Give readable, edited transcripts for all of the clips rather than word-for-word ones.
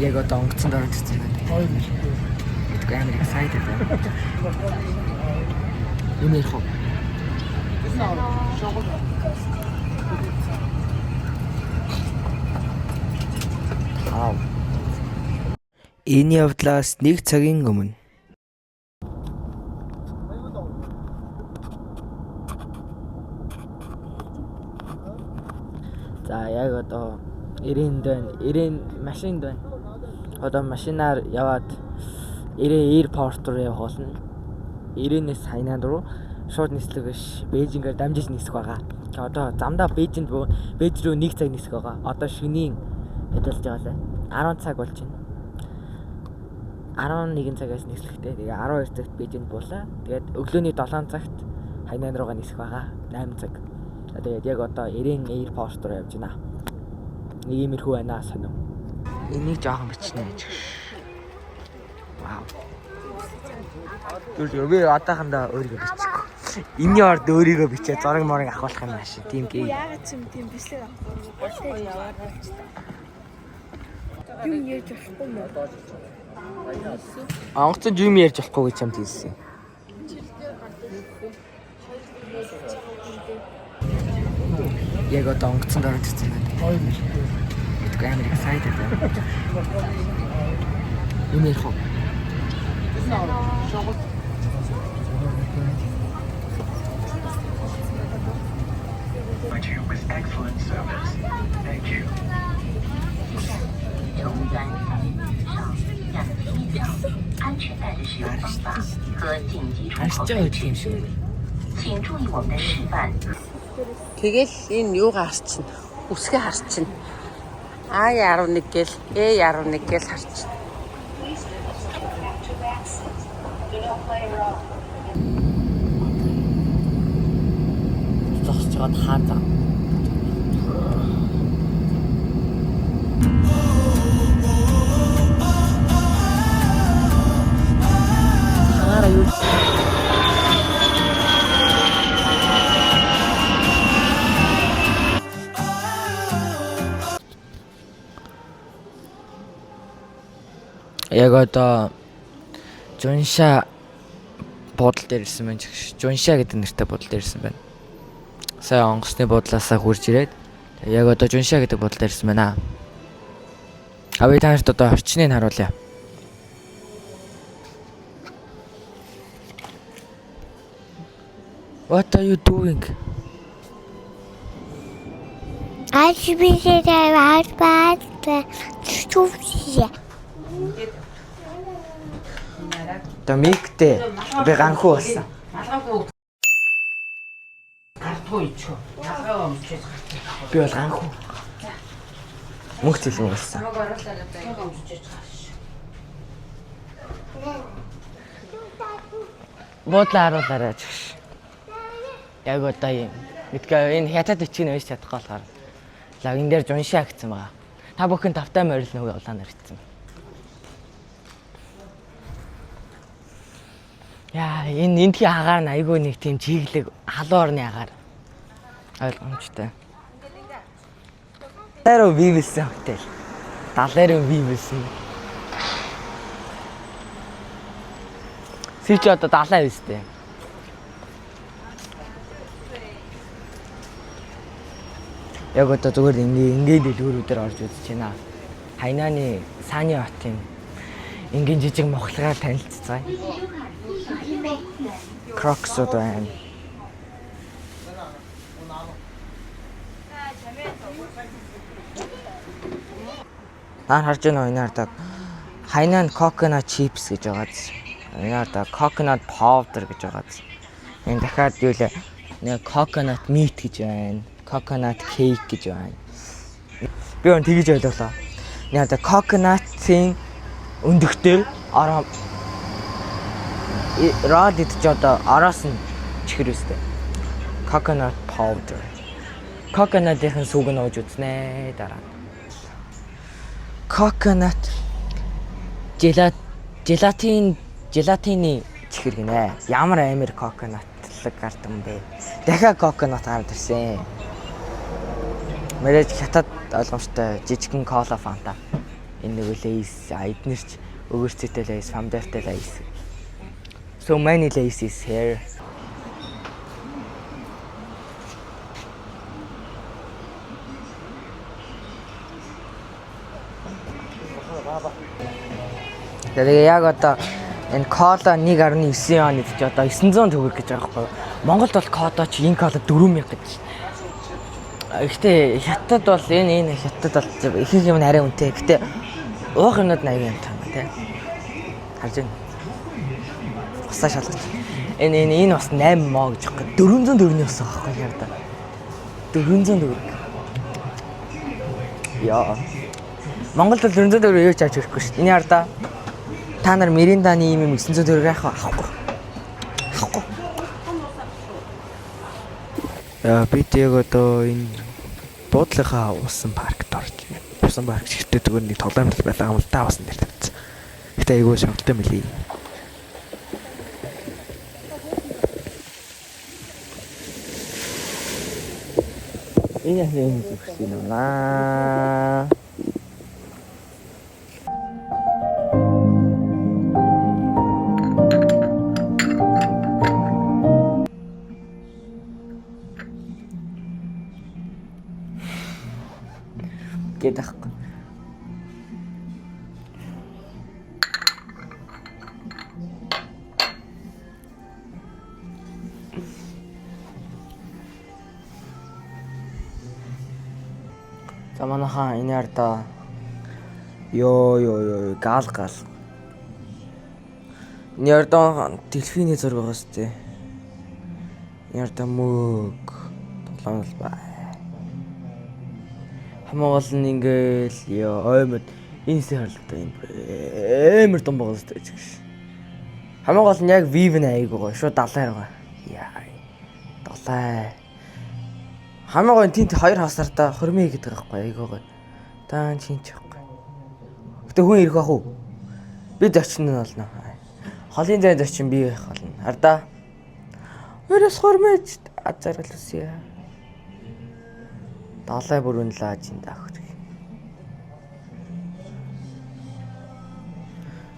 Яг одоо онгоцонд орж ирсэн байна. Мэдгүй амар excited байна. Юм ярих уу? Тав. Энэ явдлаас нэг цагийн өмнө За, яг одоо 90-нд байна. 90 машинд байна. Одоо машинаар яваад 90 airport руу явах болно. 90-ээс Хайнан руу шууд нислэг биш. Бээжингээр дамжиж нисэх байгаа. Тэгээ одоо замдаа Бээжинд буу Бээж рүү 1 цаг нисэх байгаа. Одоо шөнийн хэд болж байгаа лээ? 10 цаг болж байна. 11 цагаас нислэгтэй. Тэгээ 12 цагт Бээжинд буулаа. Тэгээд өглөөний 7 цагт Хайнан руугаа нисэх байгаа. 8 цаг. Тэгээд яг одоо 90 airport руу явж байна. Нэг иймэрхүү байна, сонин. Энийг жоохон бичнэ гэж. Вау. Түр би одоохондоо өөрийгөө бичихгүй. Энийний орд өөрийгөө бичээ зураг морог авахулах юм ааш. Тийм гээ. Яагаад ч юм тийм бичлэг авахгүй болтой яваад болчихсон. Юм ярьж болохгүй юм уу? Онгоцонд юм ярьж болохгүй гэж чамд хэлсэн. Яг одоо онгоцонд орж ирсэн байна. Мэдгүй амар excited байна. Юм ярих уу? Provide you with excellent service. Thank you. 从端上氧气表、安全带的使用方法和紧急出口 Харж 位 байгаа 置 юм。шиг. 请注意我们的示范。 Тэгэл энэ юугаа харчин. Үсгээ харчин. А11 гэл, A11 гэл харчин. Зогсож байгаад хаа зам. Хаагаараа юу. Яг одоо Жунша буудал дээр ирсэн байна. Жунша гэдэг нэртэй буудал дээр ирсэн байна. Сая онгоцны буудлаасаа хурж ирээд яг одоо Жунша гэдэг буудал дээр ирсэн байна. А би та нарт одоо орчныг харуулъя. What are you doing? 二十必须在玩玩的出去。 Одоо мигтэй би ганхуу болсон. Малгайгүй. Гардгүй ичхүү. Малгайгаа өмчөөс гарч. Би бол ганхуу. Мөнх зэлмэг болсон. Малгайгаа өмчөөс гарч. Буудлаа харуулаарай гэж. Яг одоо юм. Мэдгүй энэ хятад бичгийг уншиж чадахгүй болохоор. Лаг энэ дээр Жунша гэсэн байгаа. Та бүхэн тавтай морил нүгэ улаанаар ицсэн. Яа, энэ эндхийн агаар нь айгүй нэг тийм чиглэг халуун орны агаар. Ойлгомжтой. Далайруу бийвэлсэн хотел. Далайруу бийвэлсэн. Сий чи одоо далай биз дээ. Яг одоо зүгээр ингээ ингээ дэлгүүрүүдээр орж үзэж байна. Хайнаны Сани хотын энгийн жижиг мохлогоор танилццгаая. Crocs-ууд байна. Наа харж байна уу, энэ хардаа Хайнан coconut chips гэж байгаа биз. Энэ хардаа coconut powder гэж байгаа биз. Энэ дахиад юу лээ? Нэг coconut meat гэж байна. Coconut cake гэж байна. Би өнө тэгэж ойлголоо. Энэ хардаа coconut-ийн өндөгтэй ороо рол идэж одоо ороос нь чихэр өстэй. Coconut powder. Coconut-ийн сүг нь ууж үзнэ дараа. Coconut gelatin желатины чихэр гинэ. Ямар амир coconut-лаг гардаг юм бэ? Дахиад coconut гараад ирсэн. Мэдээж хятад ойлгомжтой жижигхэн кола, фанта. Энэ нөгөө Lay's, эднэр ч өгөрцөтэй Lay's, фамдартай Lay's. So many Lay's is here. Тэгээ яг одоо энэ кола 1.9 юан гэж одоо 900 төгрөг гэж байгаа байхгүй юу? Монголд бол кола чи энэ кола 4000 гэж. Гэхдээ хятад бол энэ хятад бол ихэнх юм нь арай үнэтэй. Гэхдээ уух юмнууд нь аягүй юм таа тий. Харж байна. Усаа шалгаж. Энэ бас 8 моо гэж байгаа. 400 төгрөгийн ус байгаа байхгүй яг да. 400 төгрөг. Яа. Монголд бол 400 төгрөг юу ч авч ирэхгүй шүү дээ. Энэ хардаа та нар Миринданы ийм юм 900 төгрөг авах уу? Авахгүй. Авахгүй. Яа, бид яг одоо энэ буудлынхаа усан паркт орж байна. Усан парк чигтээ зүгээр нэг тоглоом тал байлаа юм л та усан дээр тавьчихсан. Гэтэ айгүй шавлтай мөлий. Энэ яах юм зүгсэн юм аа. Гэдэг ахгүй. За манайхаа энэ ардаа ёо ёо ёо гал гал. Энэ ардаа дельфиний зураг байгаа сте. Энэ ардаа мөг тоглоом л бай. Хамгийн гол нь ингээл ёо оймод энэ хэсэг харалтай юм амар дум байгаа сте гэж. Хамгийн гол нь яг вив нь айгуу гоё шууд далай байгаа. Яа. Далай. Хамгийн гоё нь тент хоёр хавсартаа хормын гэдэг байхгүй айгуу гоё. Таан чинч байхгүй. Гэтэ хүн ирэх бах уу? Би зочин нь болно. Холын зайн зочин би байх болно. Ардаа. Өөрөөс хормож азаргал үсье. Далай бүрэн лааж энэ даах.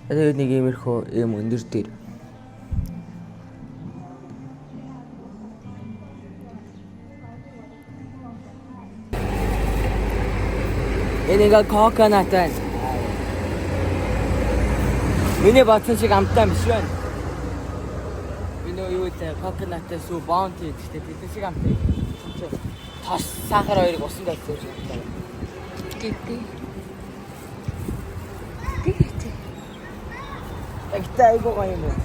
Тэгээд нэг иймэрхүү юм өндөр дээр Энэ ингээ coconut байна. Миний бодсон шиг амттай биш байна. Би нөө юу гэдэг coconut-тай сүү bounty гэдэг тэдэн шиг амттай. Тос сахар хоёрыг усан тавьсан шиг амттай. Гэдэг. Тэгээд. Гэтэ айгуу гоё юм байна.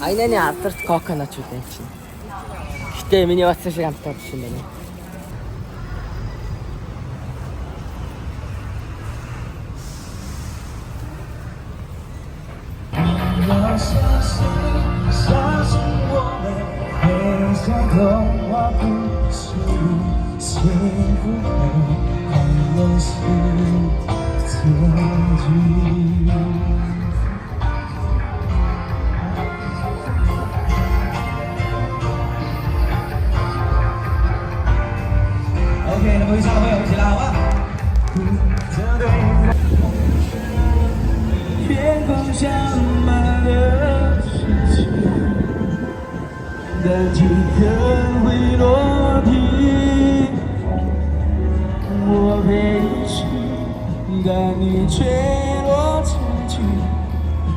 Хайнаны алдарт coconut ч үү чинь. Гэтэ миний бодсон шиг амттай биш юм байна. OK，那么以上的朋友一起来好吗？天空下满了星星，但几颗会落地。我陪你去，但你却落自己，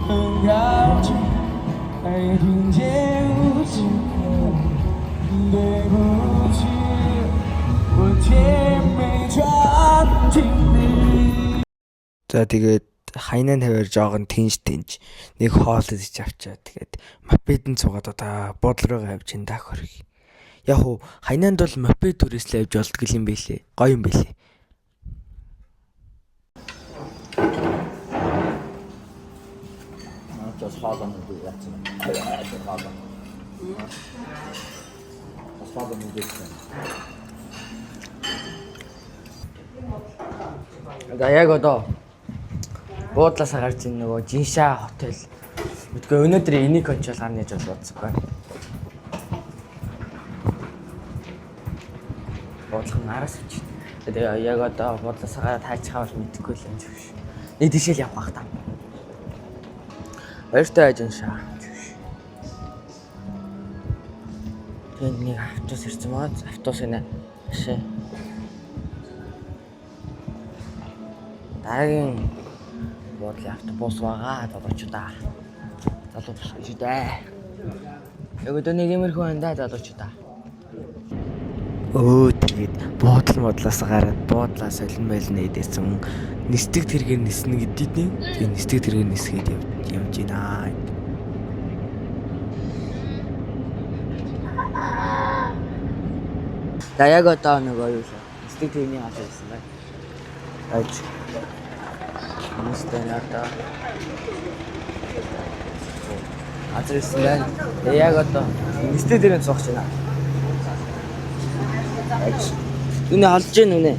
很靠近，还听见无尽。对不起，我甜美闯进你。 За тэгээд хайнаа тавиар жоохон тэнж тэнж нэг хоол идэж авчаа. Тэгээд мопедэн цугаад одоо буудлын руугаа явж энэ дах хөрг. Яг уу хайнаанд бол мопед түрээслээ явж болдгол юм бэлээ. Гоё юм бэлээ. За яг одоо буудлаасаа гарч ийн нөгөө Жинша хотел. Мэдгүй өнөөдөр энийг кончол гарна гэж бол бодсон байна. Буудлах нь араас үчи. Тэгээ яг одоо буудлаасаа гараад хайж хавар мэдэхгүй л юм шиг. Нэг тийшэл явах бах та. Баяртай ажин шаа. Тэгээд нэг автобус ирсэн байгаа. Автобус нэ. Ашээ. Дараагийн буудлын автобус байгаа залуучуудаа. Залуу бус гэж дээ. Яг өдөө нэг иймэрхүү байна да залуучуудаа. Өө тэгээд буудал модлоос гараад буудлаа солин байлна гэдээсэн. Нисдэг тэргээр ниснэ гэдэг нь. Тэгээд нисдэг тэргээр нисгээд явж гинэ. За яг одоо нөгөө юу лээ. Нисдэг тэрний газар ирсэн байна. Аж. Хүмүүстэй надаа. Газар ирсэн байна. Тэгээ яг одоо нисдэг тэрний цогч байна. Аж. Үнэ холж гин үнэ.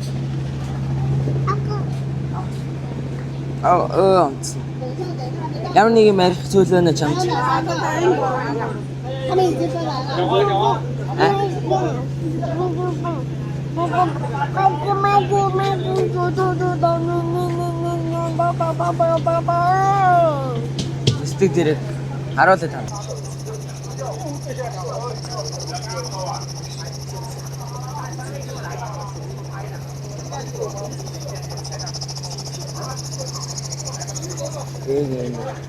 Аа оо. Ямар нэг юм арих зүйл байна чамд. 他们已经过来了。 Нисдэг тэрэг харуулъя та. Тэгээд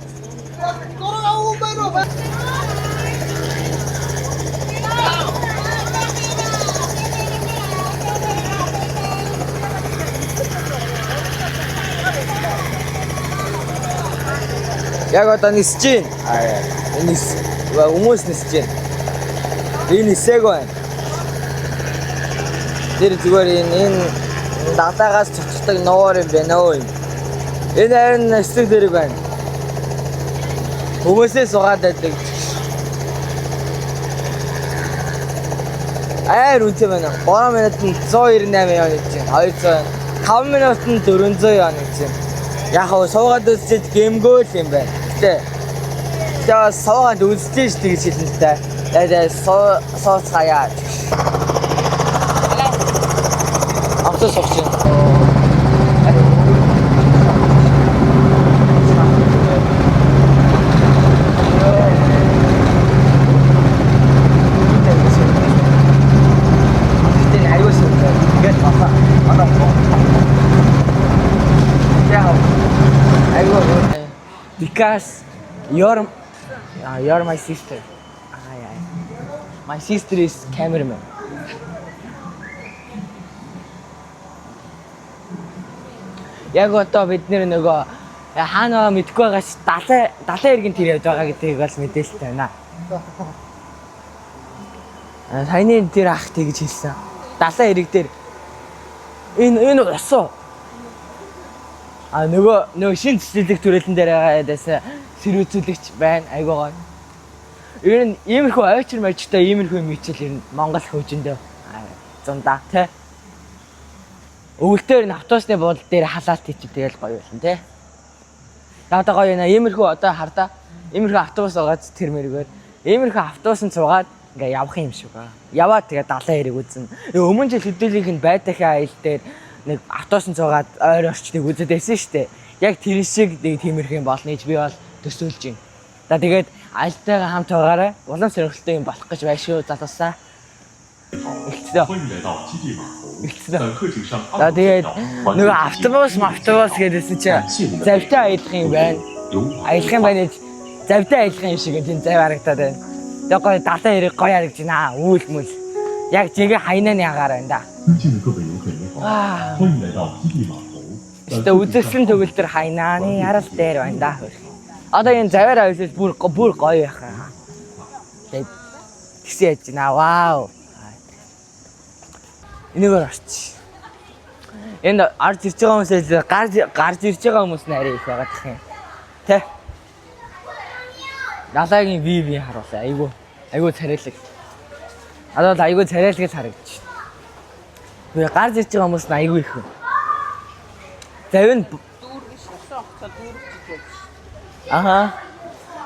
Яг одоо нисэж байна. Аа энэ нис хүмүүс нисэж байна. Энэ нисээг байна. Тэр зүгээр энэ далаагаас цоцдог нуур юм байна өө. Энэ харин нисдэг дэрэг байна. Хүмүүсээ суугаад байдаг. Аяар үнэтэй байна. 3 минутанд 198 юан гэж байна. 200. 5 минутанд 400 юан гэж байна. Яг хав суугаад үзчихэд гэмгөө л юм байна. Гэтэ тэгээ суугаад үзчихэж шүү гэж хэлнэ л да. Тэгээ сууцгаая. Автобус сууж байна. Гэтэ аюул суудаг. Тэгээд одоо Яг аюул because you're my sister. Ay, ay. My sister is cameraman. Яг одоо бид нөгөө хаана байгаа мэдэхгүй байгаа ш далайн эргэн тэр явж байгаа гэдгийг бол мэдээлэлтэй байна. А саяны тэр ах тэгж хэлсэн. Далайн эрэг дээр энэ ус уу? А нөгөө шин цэцэрлэг төрөлн дээр байгаа дэсэн сэрүүцүүлэгч байна. Айгуу гоё. Ер нь иймэрхүү ойчр мочтой иймэрхүү юм хичээл ер нь Монгол хөгжиндөө зундаа тий. Өвөлтөөр нь автобусны буудал дээр халаалт хийчих тэгэл гоё байсан тий. За одоо гоё юм. Иймэрхүү одоо хардаа иймэрхүү автобус байгаа тэр мэргээр иймэрхүү автобус нь суугаад ингээ явах юм шиг аа. Яваад тэгээ далайн эрэг үзнэ. Өмнө жил хэдүүлийнх нь байдахын аялал дээр нэг автобус нь суугаад ойр орчныг үзээд байсан шүү дээ. Яг тэр шиг нэг тиймэрхүү юм болно гэж би бол төсөөлж байна. За тэгээд аялтайгаа хамт байгаарай. Улам сонирхолтой юм болох гэж байна шүү залуусаа. Эхэлсэн. Эхэлсэн. За тэгээд нөгөө автобус гэдээсэн чинь завтай аялах юм байна. Аялах юм байна гэж завтай аялах юм шиг тийм зав харагдаад байна. Тэгээ гоё далайн эрэг гоё харагдаж байна. Үүл мүл. Яг жигээ хайнааны агаар байна да. Аа. Гэтэ үзэсгэлэн төгөлдөр хайнааны ярал дээр байна да. Одоо энэ заваар авилал бүр гоё байх аа. Тэгээд тэгсэн яаж байна. Вау. Энэгээр орч. Энд орж ирж байгаа хүмүүсээс гарч ирж байгаа хүмүүс нь арай их байгаа гэх юм. Тэ. Далайгийн вив харуулаа. Айгуу царайлаг. Одоо л айгуу царайлаг харагдаж байна. Би гарч ирж байгаа хүмүүс нь айгуу их. Завин Аха.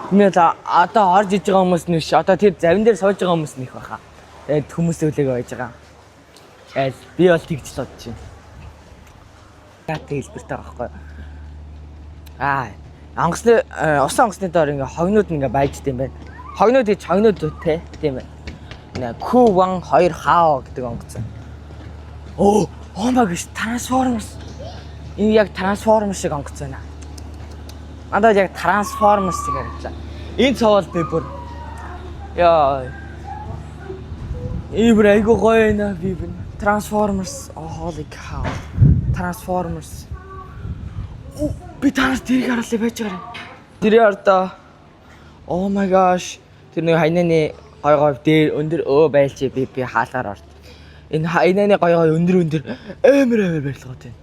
Миний одоо орж иж байгаа хүмүүс нь биш. Одоо тэр завин дээр сууж байгаа хүмүүс нь их баха. Тэгээд хүмүүс өлөөгөө байж байгаа. Айл би бол тэгж л бодож байна. хятадтай хэлбэртэй байгаа байхгүй юу? Аа, онгоцны усан онгоцны доор ингээ хогнууд ингээ байж дим байна. Хогнууд гэж хогнууд те тийм байна. Нэ Q1 2 Hao гэдэг онгоц. Оо, oh my gosh, Transformers. Энэ яг Transformers шиг онгоц байна. Надад яг Transformers шиг харагдлаа. Энэ цовол би бүр яа. Энэ бүр айгуу гоё байна би бүр. Transformers, oh holy cow. Transformers. Оо, би танаас тэрийг харуулъя байж байгаа. Тэр ардаа. Oh my gosh. Тэр нэг хайнаны гой гой дээр өндөр өө байлчи би хаалгаар орд. Энэ хайнаны гой гой өндөр өндөр амар амар барилгууд байна.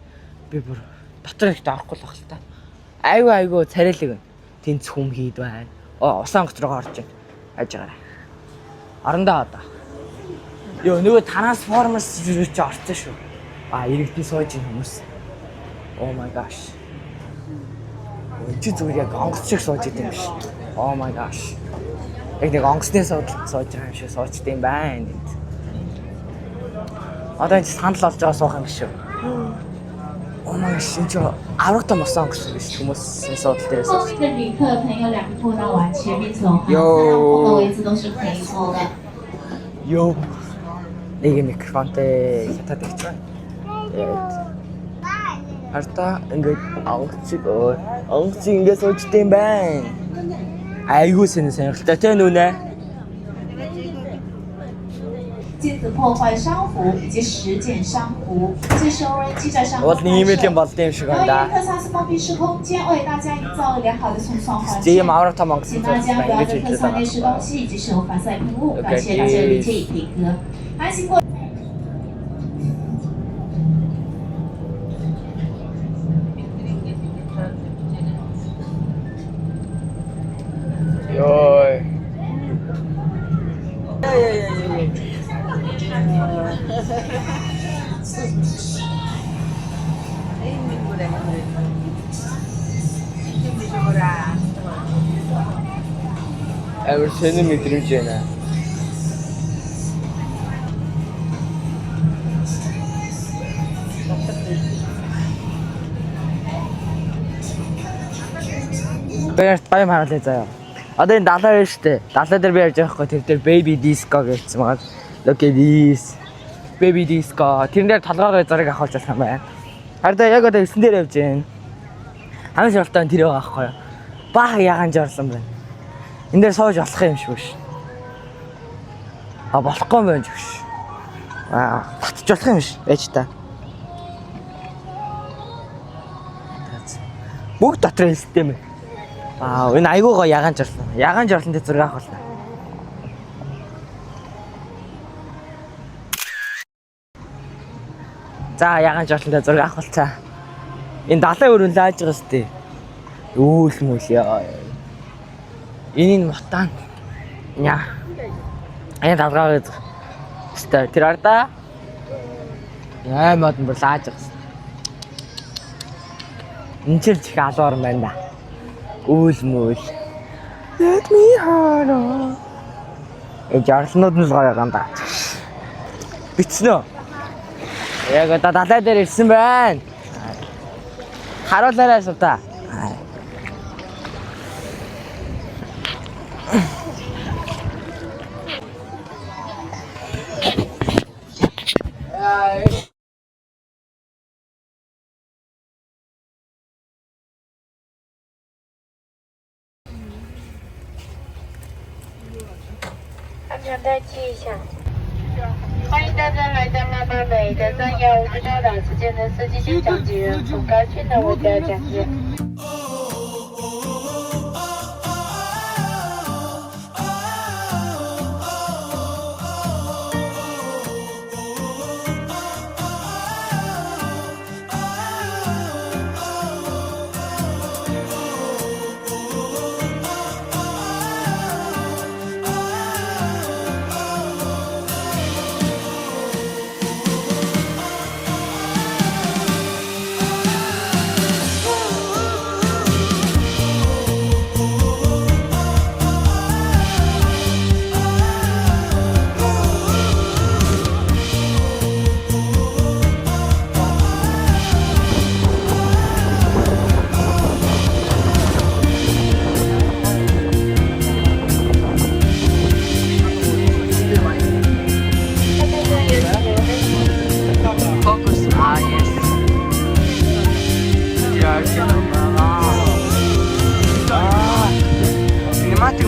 Би бүр дотор ихтэй орохгүй л байх л та. Айгуу айгуу царайлаг байна. Тэнц хүм хийд байна. Оо, усан онгоц руу орж байна. Хайж байгаарай. Орондоо одоо. Йоо, нөгөө Transformers руу чи орсон шүү. А, иргэдэн сууж ин хүмүүс. Oh my gosh. Өө, чи зүгээр яг онгоц шиг сууж идэм биш. Oh my gosh. Яг нэг онгоцны суудалд сууж байгаа юм шиг суучд юм байна энд. Одоо энэ сандал олж байгаа суух юм биш үү? Oh my gosh, энэ чи авраг том усан онгоц гэж хүмүүс суудал дээрээ 后 сууж. 面的旅客朋友两个过道往前面走，有哈，的位置都是可以坐的。 Йоо. Нэг юм микрофонтой хятад ихч байна. Тэгээд хартаа ингээд онгоцыг өө онгоцыг ингээд суучд юм байна. Айгуу сонир сонирхолтой те нүнэ. 禁止破坏珊瑚以及拾捡珊瑚，这时候记在珊瑚 Уул нэг юм л юм болд юм шиг 由 байна 于 да. 克萨斯封闭式空间为大家营造了良好的送窗环 Тийм 境， авраг том онгоц 请大家不要 ингэж 在客 хэлээд 舱 байгаа 内吃东西以及使用防晒喷雾， Okay, 感谢大家的理解与配合。安心过。 Йой. Амар сонир мэдрэмж байна. Бэрт баян харуулъя заяа. Одоо энэ далай байна шүү дээ. Далай дээр би явж байгаа хгүй тэр дээр baby disco гэсэн байгаа. Look at this. Baby disco. Тэрэн дээр толгоогоо зураг авах болох юм байна. Харин яг одоо эсэн дээр явж байна. Хамгийн сонирхолтой нь тэр байгаа байхгүй юу? Бага ягаан жорлон байна. Энэ дээр сууж болох юм шиг биш. А болохгүй юм байна ч гэж. Аа, татчих болох юм биш. Байж та. Бүгд дотор хэлстэй юм. Аа, энэ айгуу гоё ягаан жорлон. Ягаан жорлон дээр зураг авах болно. За, ягаан жорлон дээр зураг авах болцаа. Энэ далайн өрөөн лааж байгаа сте. Үүл мүл яа. Энэ мотан. Ня. Энэ далгаа гэж. Сте тэр ардаа. Яа мод бүр лааж байгаа. Энэ ч их алуур байна да. Үүл мүл. Let me hold. Э жарлнууд нь л гоё юм да. Битсэн үү? Яг одоо далай дээр ирсэн байна. Харуулаарай сувда. 欢迎大家来到妈妈美的三幺五指导之间的司机兼讲解员，很高兴的为大家讲解。 Oh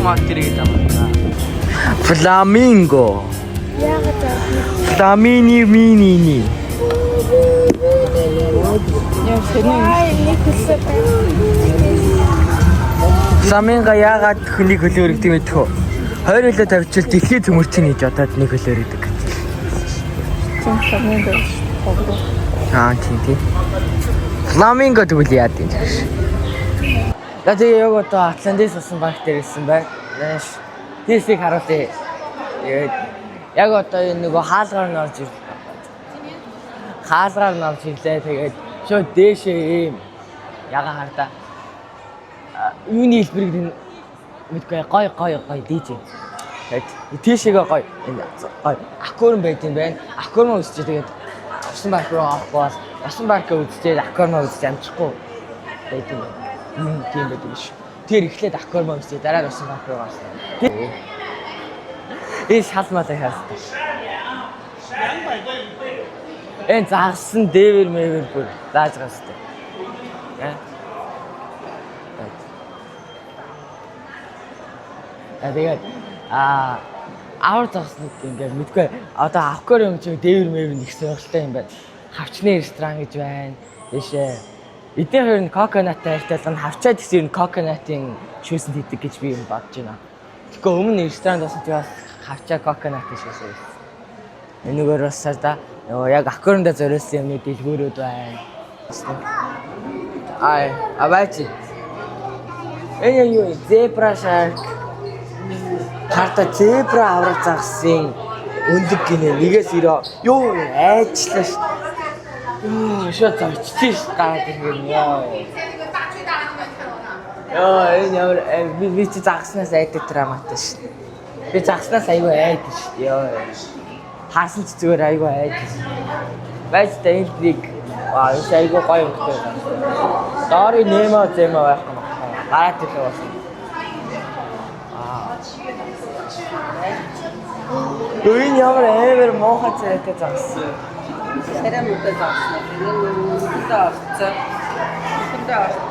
мод тэрийг даваа. Фламинго. Яагаад вэ? Фламини минини. Яа сонин. Аа, нэг хөлөө байна. Фламинго яагаад хүний хөлөө өргөдөг мэдэх үү? 20 хөлөө тавьчихвал дэлхий төмөрчин гэж бодоод нэг хөлөө өргөдөг гэж. Зэн фламинго. Аа тийм тийм. Фламинго тэгвэл яад юм чаш. За тэгээ яг одоо Атлантис усан парк дээр ирсэн байна. Нааш тийсийг харуулъя. Тэгээд яг одоо энэ нөгөө хаалгаар нь орж ирлээ. Хаалгаар нь орж ирлээ. Тэгээд шууд дээшээ ийм ягаан хардаа. А, юуны хэлбэрийг нь мэдгүй гой гой гой дийж. Тэгээд тийшээгээ гой энэ гой аквариум байт юм байна. Аквариум үзчихээ тэгээд усан парк руу орохгүй бол усан паркаа үзчихээд аквариум үзчих амжихгүй байт юм байна. Юм тийм байдаг биш. Тэр эхлээд аквариум үзчихээ дараа нь усан парк руу гарсан. Энэ шал малай хаастай. Энэ загсан дээвэр мэвэр бүр зааж байгаа сте. Аа. А тэгээд авар загснууд ингээд мэдгүй одоо аквариум чи дээвэр мэвэр нэг сонирхолтой юм байна. Хавчны ресторан гэж байна. Дэшээ. Эдгээр хоёр нь коконаттай хайртай л хавчаад гэсэн юм коконатын шүүсэнд хийдэг гэж би юм бодож байна. Тэгэхгүй өмнө ресторанд болсон чи бас хавчаа коконатын шүүсэн байсан. Энэгээр бас да нөгөө яг аквариумда зориулсан юмны дэлгүүрүүд байна. Ай, аваач. Энэ юу зебра шарк. Харта зебра авраг загсын өндөг гинэ нэгээс ирээ. Юу айчлаа ш. Юу шот зовччих ш гараад ирэх юм яа. Йоо энэ ямар би чи загснаас айдаг драматай ш. Би загснаас айгүй айдаг ш. Йоо. Харсан ч зүгээр айгүй айдаг ш. Байж та энд нэг аа энэ айгүй гоё өнгөтэй байна. Доорын немо земо байхгүй юм байна. Гараад ирлээ болсон. Аа. Юу энэ ямар амар муухай цайтай загсан. Царай муутай зогсно. Энэ нүхэндээ орцсон. Нүхэндээ орцсон.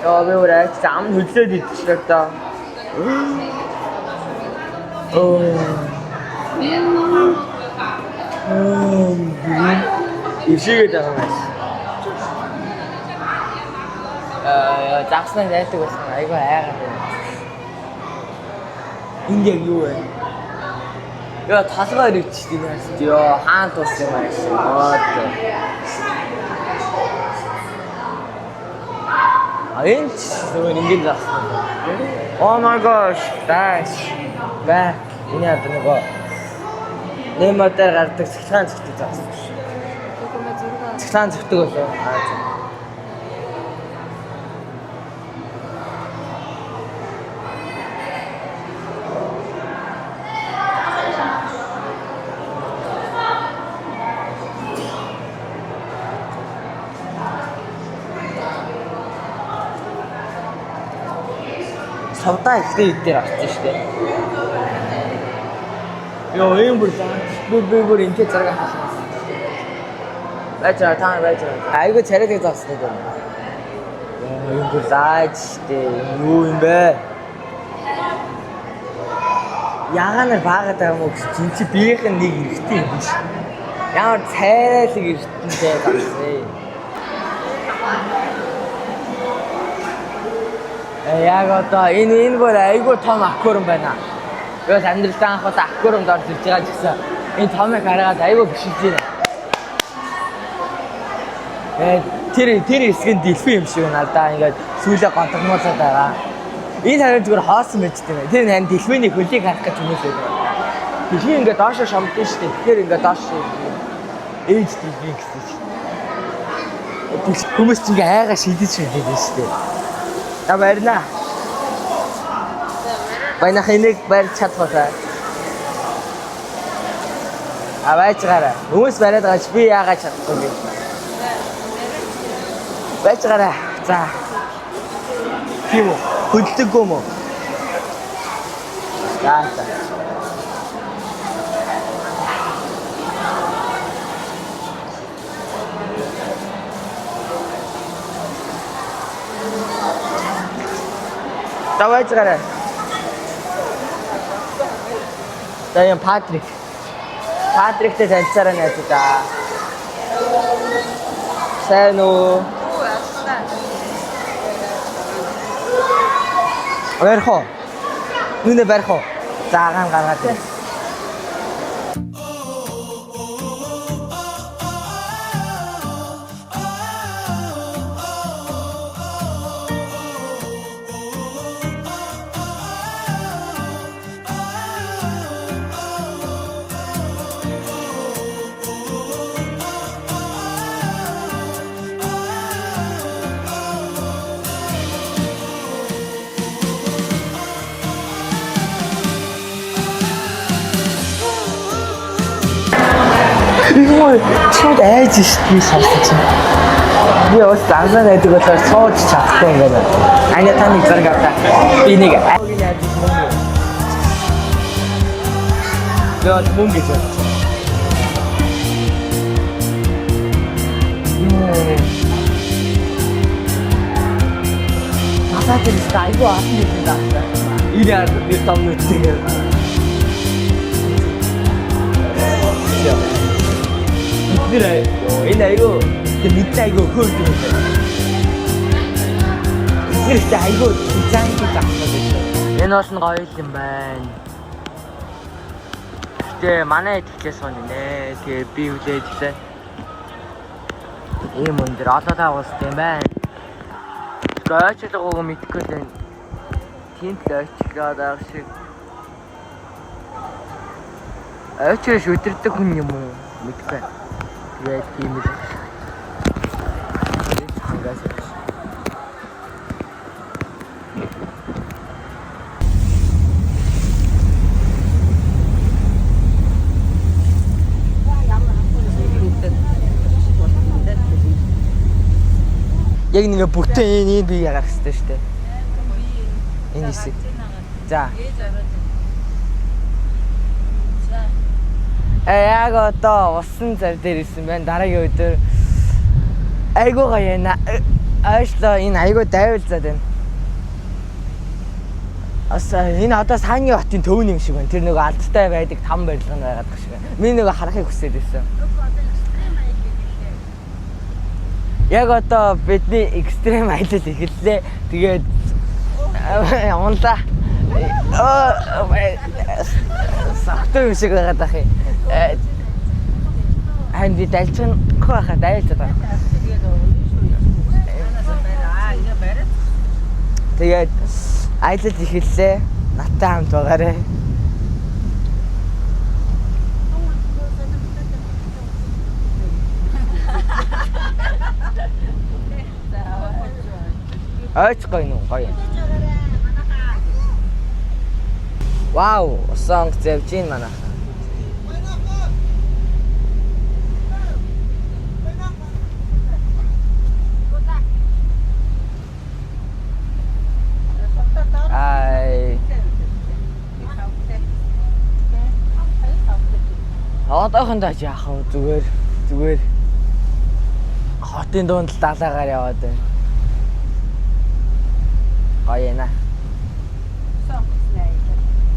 Яа би өөр айч ам хөдлөөд идчихлээ доо. Оо. Ишигээд байгаа юм байна. Аа загснаа найдаг болсон айгүй айгаад байна. Энд яг юу вэ? Яа толгой өрөвч тийм яасан чи ёо хаан тус юм ааш. Оо. А энэ ч зүгээр ингэж загсан. Oh my gosh, dash. Ба энэ одоо нөгөө Немо дээр гардаг цахилгаан зэгтэг загсан. Цахилгаан зэгтэг болоо. Аа зөв. Савдаа ихтэй ид дээр орсон шүү дээ. Йоо, ийм бүр би бүр энтэй зэрэг ахалсан. Байж байгаа та байж байгаа. Айгүй царайдаг зогсдог юм. Йоо, ийм бүр зааж штэ. Юу юм бэ? Ягаанаар баагаад байгаа юм уу гэж чинь чи биеийнх нь нэг эргэтэй юм биш. Ямар царайлаг эргэтэнтэй зогссон. Яг одоо энэ бүр айгүй том аквариум байна. Би бас амьдралдаа анх удаа аквариумд орж ирж байгаа ч гэсэн энэ томыг хараад айгүй биширж байна. Тэгээд тэр хэсэг нь дэлфин юм шиг байна л да. Ингээд сүүлээ гонтгомоолоод байгаа. Энэ харин зүгээр хоосон байж тийм ээ. Тэр харин дэлфиний хөлийг харах гэж хүмүүс байдаг. Дэлфин ингээд доошоо шомдсон шүү дээ. Тэгэхээр ингээд доош ээж дэлфин гэсэн чинь. Хүмүүс чинь ингээд айгаа шидэж шидэж шүү дээ. За барина. Баянах энийг барьж чадах уу? А байж гараа. Хүмүүс бариад байгаа чи би яагаад чадахгүй юм. Байж гараа. За. Тийм үү? Хөдөлдөггүй юм уу? За за. За байж гараа. За юм Патрик. Патриктэй танилцаарай найзуудаа. Сайн уу? Барих уу? Нүнэ барих уу? За агаан гаргаад ир. Юу чимд айж шít би сонссон чинь. Би бас дансаа найдаг болохоор сууж чадахгүй юм байна. Аня та нэг зэрэг авта. Би нэг айг найдаг мөн. Би бол мөн гэж бодсон. Юу. Насаа тэр ихтэй айгүй олон юм даа. Ирээ би том нүдтэйгээр. Бид нэр энэ айгүй тэг мэдээ айгүй хөөрд юм байна. Бид нэр ихтэй айгүй дизайн хийж авсан гэж. Энэ бол нь гоё юм байна. Гэтэ манай итгэлээс сон нэ. Тэгээ би хүлээж лээ. Ийм өндөр олоолаа уустай юм байна. Гойчлогоо мэдэхгүй л байна. Тийм л ойчлоод байгаа шиг. Ойчроо шүдэрдэг хүн юм уу? Мэдэхгүй. Тэгээд тийм л. Хангаас. Яг нэг бүтэн энэ энэ бие гарах хэрэгтэй шүү дээ. Энэ хэсэг. За. Яг одоо усан зав дээр ирсэн байна. Дараагийн өдөр айгуу гоё юм. Ойшлоо энэ айгуу дайвалзаад байна. Ас энэ одоо Сангийн хотын төв юм шиг байна. Тэр нөгөө алдтай байдаг там барилга нь байгаад байгаа шиг байна. Миний нөгөө харахыг хүсээд байсан. Яг одоо бидний экстрем аялал эхэллээ. Тэгээд унлаа. Сахтай юм шиг байгаад ах юм. Харин би дальжингүй байхад айлзаад байгаа. Тэгээд аялал эхэллээ. Надтай хамт байгаарай. Ойч гоё нү гоё. Вау, усан онгоц явж гин манай. Ай. Одоохондоо яах вэ? Зүгээр зүгээр хотын дунд л далаагаар яваад байна. Гоё юм аа.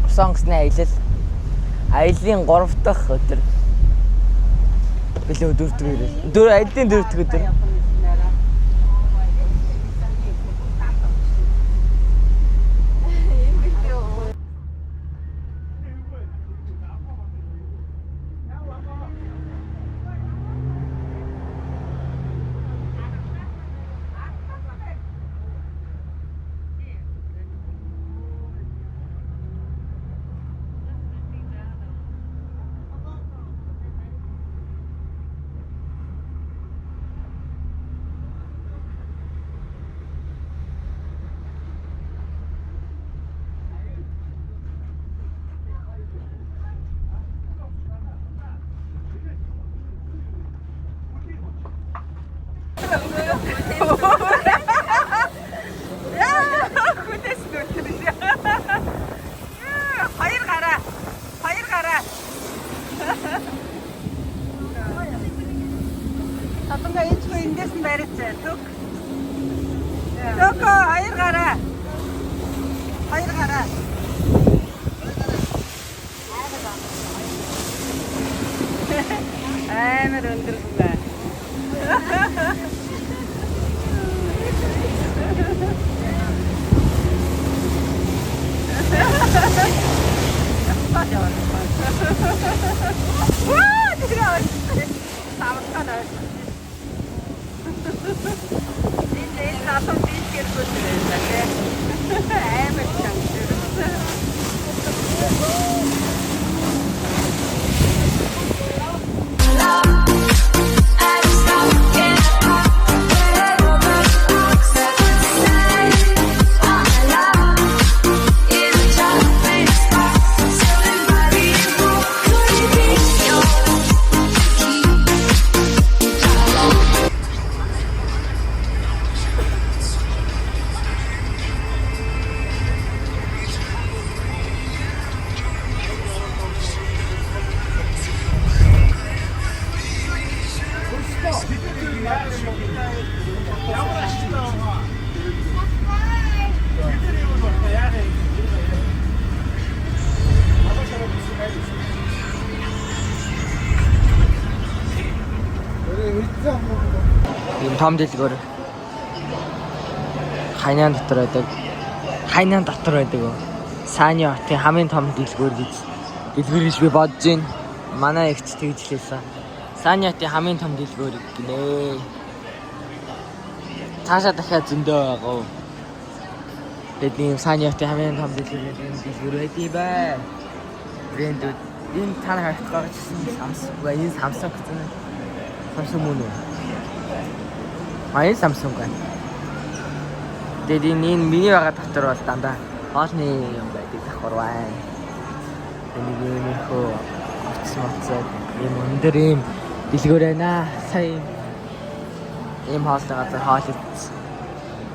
Усан онгоцны аялал. Аяллын 3 дахь өдөр. Билүү 4 дахь өдөр. Дөрөв аяллын 4 дахь өдөр. Хүнээс нүтэр. Хоёр гараа. Хоёр гараа. Татанга энэ ч эндээс нь бариц. Төг. Төг хоёр гараа. Хоёр гараа. Амар өндөр байна. Ваа, тэр самархан. Энэ энэ залуу биш гэргүй байсан тий. Амар чанга. Ийм том дэлгүүр. Хайнан дотор байдаг. Хайнан дотор байдаг. Саня хотын хамгийн том дэлгүүр гэж дэлгүүр гэж би бодож байна. Манай эгч тэгж хэлсэн. Саня хотын хамгийн том дэлгүүр гинэ. Цаашаа дахиад зөндөө байгаа. Тэгэд ийм Саня хотын хамгийн том дэлгүүр гэдэг ийм дэлгүүр байдгийг бай. Брэндүүд энэ та нар харах гарч ирсэн Samsung. Энэ Samsung гэсэн. Samsung мөн үү? А энэ Samsung байна. Тэгээд энэ энэ миний байгаа дотор бол дандаа хоолны юм байдаг давхар байна. Тэгээд нэг иймэрхүү утас моцоод ийм өндөр ийм дэлгүүр байна. Сая ийм ийм хоолтой газар хоол идсэн.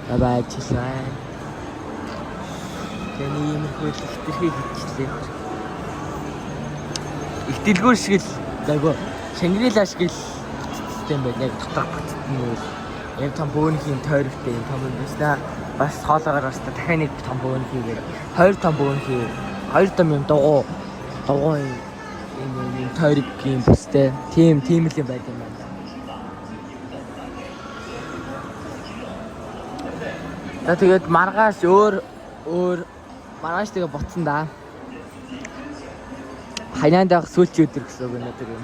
Бай бай чилээ. Тэгээд нэг иймэрхүү л их тэрхий хийчихлээ. Их дэлгүүр шиг л гайгүй Шангрила шиг л бүтцтэй юм байна. Яг дотор бүтцтэй нь бол ийм том бөөнхийн тойрогтой ийм том юм байна. Бас хоолоогоор бас дахиад нэг том бөөн хийгээд хоёр том бөөн хийгээд хоёр том юм дугуй дугуй юм юм тойрог юм бүстэй. Тийм тийм л юм байт юм байна. За тэгээд маргааш өөр өөр маргааш тэгээ ботсон да. Хайнанд авах сүүлчийн өдөр гэсэн үг өнөөдөр юм.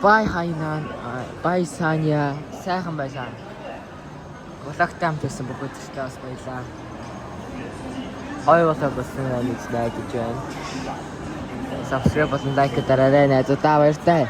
Bye Хайнан, bye Саня. Сайхан байлаа. Vlog-тай хамт байсан бүх үзэгчдээ бас баярлалаа. Гоё болоо болсон гэж найдаж байна. Subscribe болон like дараарай найзуудаа, баяртай.